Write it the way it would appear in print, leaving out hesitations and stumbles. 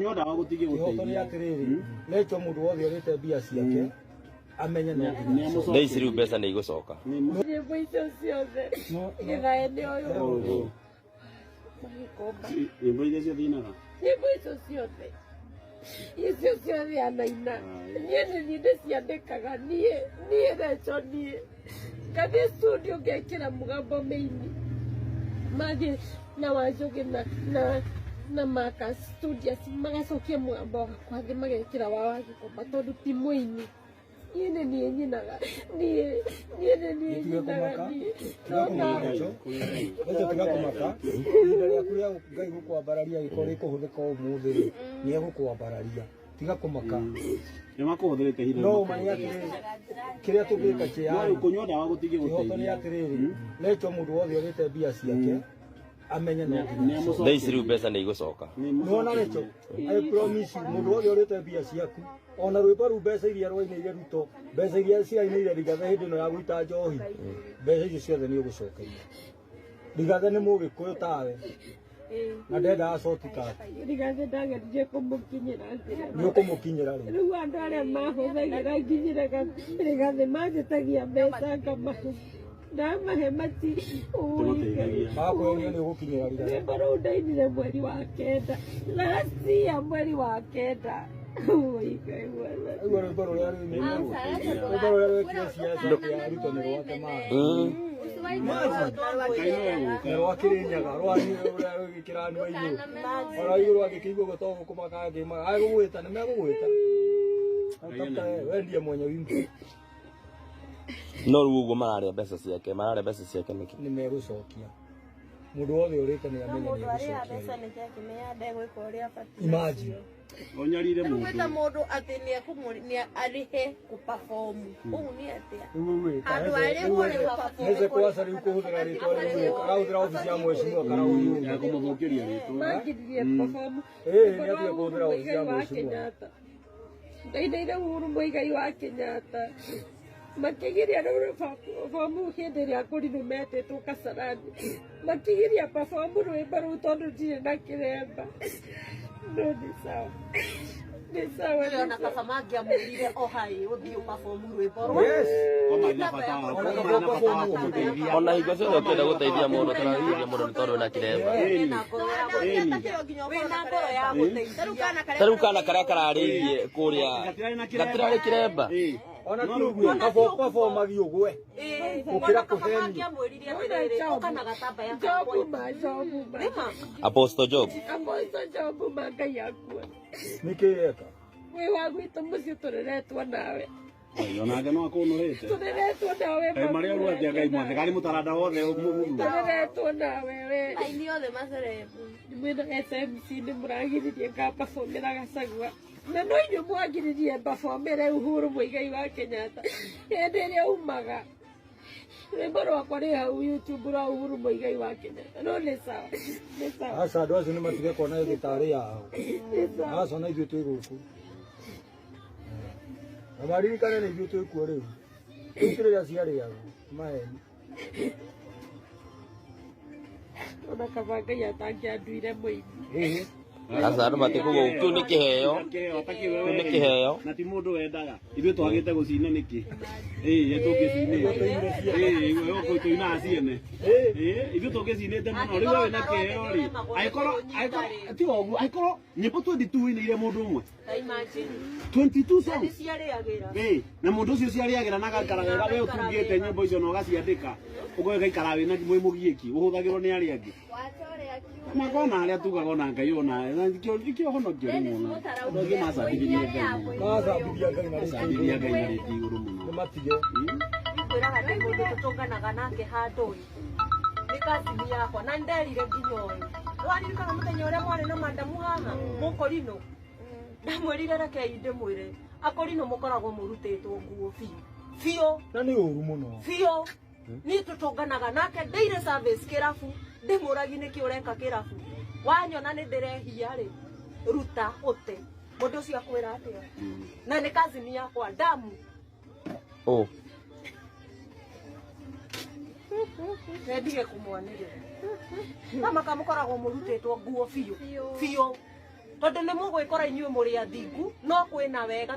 Kũnyua ndawa gũtingĩ Kĩhoto nĩ gũteithia. atĩrĩrĩ, recho mũndũ wothe ũrĩte mbia ciake amenye no nginya Nĩ Thaa ici rĩu mbeca nĩ igũcoka. Nyĩmbo icio ciothe gĩthae nĩ ũyũ magĩkomba. Nyĩmbo iria ciothe inaga. Nyĩmbo icio ciothe, icio ciothe anaina, niĩ nĩ niĩ ndĩciandĩkaga, niĩ reco, niĩ ngathiĩ studio ngekĩra mũgambo mĩini, mathiĩ na Wanjũgĩ na Maka Studios magacokia mũgambo wakwa thĩ, magekĩra wa Wagĩkomba tondũ ti mũini. Niĩ nĩ niĩ nyinaga, niĩ nĩ niĩ Gĩtige nyinaga. kũmaka. Niĩ Tiga kũmaka, Recho. Recho, tiga kũmaka. Ihinda rĩaku rĩa Ngai gũkwambararia gĩkorwo rĩkũhũthĩka ũmũthĩ rĩ, nĩ egũkwambararia. Tiga kũmaka. Nĩ makũhũthĩrĩte ihinda. No ũma nĩ atĩrĩrĩ, kĩrĩa tũngĩka No kĩarĩ rĩu kũnyua ndawa gũtingĩ kĩhoto nĩ gũteithia. atĩrĩrĩ, recho mũndũ wothe ũrĩte mbia ciake amenye no nginya Thaa ici rĩu mbeca nĩ igũcoka. Nĩwona Recho, I promise you, mũndũ wothe ũrĩte mbia ciaku, ona rwĩmbo rũu, mbeca iria rwainĩire Ruto, mbeca iria cirainĩire Rigathĩ hĩndĩ ĩno ya gũita njohi, mbeca icio ciothe nĩ ũgũcokerio. Rigathĩ nĩ mũgĩkũyũ tawe na ndendaga shortcut. Rigathĩ ndageririe kũmũkinyĩra njĩra. Nĩ ũkũmũkinyĩra rĩu. Rĩu andũ arĩa mahũthagĩra nginyĩraga Rigathĩ manjĩtagia mbeca ngamahe, ndamahe mati Tũmateithagia. Makweria nĩ ũgũkinyĩra Rigathĩ. Rwĩmbo rũu ndainire mweri wa 9, last year mweri wa 9. Ũi, Ngai mwathani. Aigua rwĩmbo rũrĩa rũinĩirwo, rwĩmbo rũrĩa rwekire ciaca ya Ruto nĩ rwake mara. Ngai nĩwe gũka. Nĩ rwa Kĩrĩnyaga, rwa rũrĩa rũgĩkĩranio igũrũ. Ona igũrũ angĩkĩigua ũguo to gũkũmaka angĩmaka. Agũgwĩta, nĩ megũgwĩta. Tafuta wewe, wendie mwenye wimbo. No rĩu ũguo mararĩa mbeca ciake, mararĩa mbeca ciake nĩkĩ? Nĩ megũcokia. Mũndũ wothe ũrĩte nĩ amenye nĩ Mũndũ arĩa egũcokia. mbeca nĩkĩ akĩmenya ndegwĩka ũrĩa abatiĩ. Imagine. Ũnyarire Rĩu gwĩta mũndũ. mũndũ atĩ nĩ arĩhe kũ-perform ũũ nĩ atĩa? Rĩu rĩ, Handũ arĩhwo rĩu perform. Heze kwasa rĩu kũhũthĩra rĩtwa rĩu rĩ, arahũthĩra obici ya mheshimiwa karaũyũ. Ya kũmũthũkĩria rĩtwa. Mangiririe perform. Ĩĩ, nĩ atiga kũhũthĩra obici ya Muigai wa mheshimiwa. Kenyatta, ndainĩire Uhuru Muigai wa Kenyatta, makĩgiria rĩu perform hĩndĩ ĩrĩa akorirwo metĩtwo Kasarani, makĩgiria perform rwĩmbo rũu tondũ ndirĩ na kĩremba. No nĩ sawa, nĩ sawa, nĩ Ona sawa. kaba mangĩamwĩrire ohai ũthiĩ ũperform rwĩmbo rwa Yes. Ko marĩ na bata wa ko marĩ na bata wa kũmũteithia. Ona hingo ciothe ũkĩenda gũteithia mũndũ, tũrateithia mũndũ nĩ tondũ wĩna kĩremba. Wĩna ngoro ya wĩna ngoro ya gũteithia. Ta rĩu kana karĩa kararĩirie kũrĩa Gatirarĩ na kĩremba. gatirarĩ kĩremba. Ĩĩ. Ona ti ũguo, kaba ũperformagi ũgwe. Gũkĩra Ona kaba kũhenio. mangĩamwĩrire atĩrĩrĩ ũka na gatambaya Jobu ma, Jobu ma. Nĩma. Apostle Job. Apostle Jobu ma, Ngai akuone. Nĩkĩ eka? Wĩ wa gwitũ mũciĩ, tũreretwo nawe. Ngai onake no akũnũrĩte. Tũreretwo nawe. Kaĩ marĩa ũru atĩa Ngai mwathe karĩ mũtaranda wothe mũbuthu. Tũreretwo nawe we. Aini othe macerebu. Mwĩna SMC nĩ mũragiririe ngapabomera Gachagua, na no inyuĩ mwagiririe mbabomere Uhuru Muigai wa Kenyatta hĩndĩ ĩrĩa umaga. Rwĩmbo rwakwa rĩ hau YouTube rwa Uhuru Muigai wa Kenyatta. No nĩ sawa, nĩ sawa. Aca, andũ acio nĩ matige kuona gĩtarĩ yao. Nĩ sawa. Aca, ona ithuĩ twĩ gũkũ. Na maririkane nĩ ithuĩ twĩ kuo rĩu. Rĩu kĩrĩa ciarĩagwo maheni. Ona kaba Ngai atangĩanduire mũini. Ĩĩ. Aca, andũ matikũgũ kĩu nĩ kĩheo. Kĩheo ta kĩu Kĩu nĩ kĩheo. Na ti mũndũ wendaga. Ithuĩ twagĩte gũcina nĩkĩ? Ĩĩ, tũngĩcinĩte. Ĩĩ, gũkũ tũinaga ciene. Ĩĩ, ithuĩ tũngĩcinĩte mũno. Rĩu we wĩna kĩheo rĩ. Angĩkorwo tiga ũguo, angĩkorwo nyĩmbo 22 ũinĩire mũndũ ũmwe. Ta imagine. 22 Nĩ songs. ciarĩagĩra. Ĩĩ, na mũndũ ũcio ciarĩagĩra na agaikara wega, we ũtungĩte nyĩmbo icio na ũgaciandĩka, ũgaikara wĩna mwĩ mũgiĩki, ũhũthagĩrwo nĩ arĩa angĩ. Makona arĩa tugaga ona Ngai ona na ikĩo honokio rĩmwe ona andũ angĩ macambithirie Ngai mũno. Macambithia Ngai na rĩtwa Macambithia igũrũ. Ngai na rĩtwa igũrũ mũno. Nĩ matige. Ngwĩraga ndĩ mũndũ tũtũnganaga nake handũ ĩ nĩ kazini yakwa na nderire nginya ũyũ waririkana mũthenya ũrĩa mwarĩ na madamu haha mũkorino, ndamwĩrire rekei ndĩmwĩre akorino mũkoragwo mũrutĩtwo nguo biũ biũ. Na nĩ ũru mũno. Biũ, niĩ tũtũnganaga nake daily service kĩrabu, ndĩmũragi nĩkĩ ũreka kĩrabu, wanyona nĩ ndĩrehia rĩ, ruta ũte mũndũ ũcio akwĩra atĩa, na nĩ kazini yakwa ndamu. Oh. Ndendige kũmwanĩrĩra na maka mũkoragwo mũrutĩtwo nguo biũ biũ. Tondu nĩ mũgwĩkora inyuĩ mũrĩ athingu no kwĩna wega.